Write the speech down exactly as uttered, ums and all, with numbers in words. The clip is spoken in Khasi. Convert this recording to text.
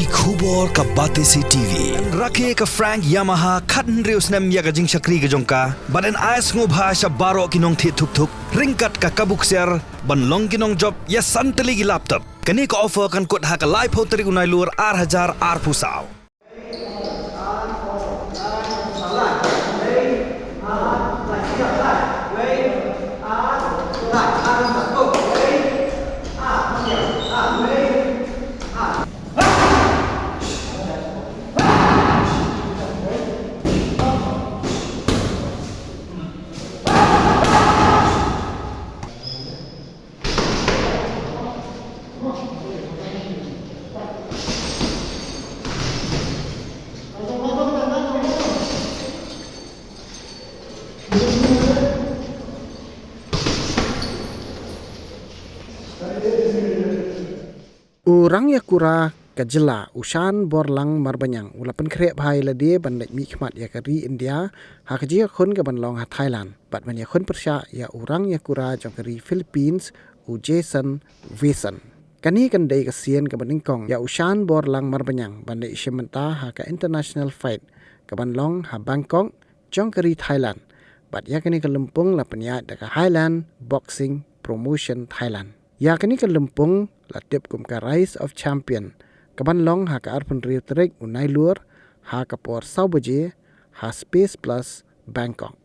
Ki khubor ka Batesi T V. Rakhe ka Frank Yamaha khathynriew snem ïa ka jingshakri ka jong ka. Bad yn ai sngewbha sha baroh ki nongthied thuk thuk ryngkat ka kabu ksiar ban long ki nongjop ïa san tylli ki laptop. Kane ka offer kan kut ha ka laiphew tarik u Nailur ar hajar arphew saw. U Rangïakura ka jylla, u Shanborlang Marbaniang, u la pynkhreh bha ïa lade ban leit mihkhmat ïa ka ri India ha ka jingïakhun kaban long ha Thailand, bad ban ïakhun pyrshah ïa u Rangïakura jong ka ri Philippines, u Jason Wesson. Kane kan dei ka sien kaba nyngkong ïa u Shanborlang Marbaniang ban leit shim bynta ha ka international fight kaban long ha Bangkok jong ka ri Thailand. Bad ïa kane ka lympung la pynïaid da ka Highland Boxing Promotion Thailand. Ïa kane ka lympung la tip kum ka Rise of Champion kaban long ha ka arphew hynriew tarik u Nailur ha ka por saw baje ha Space Plus Bangkok.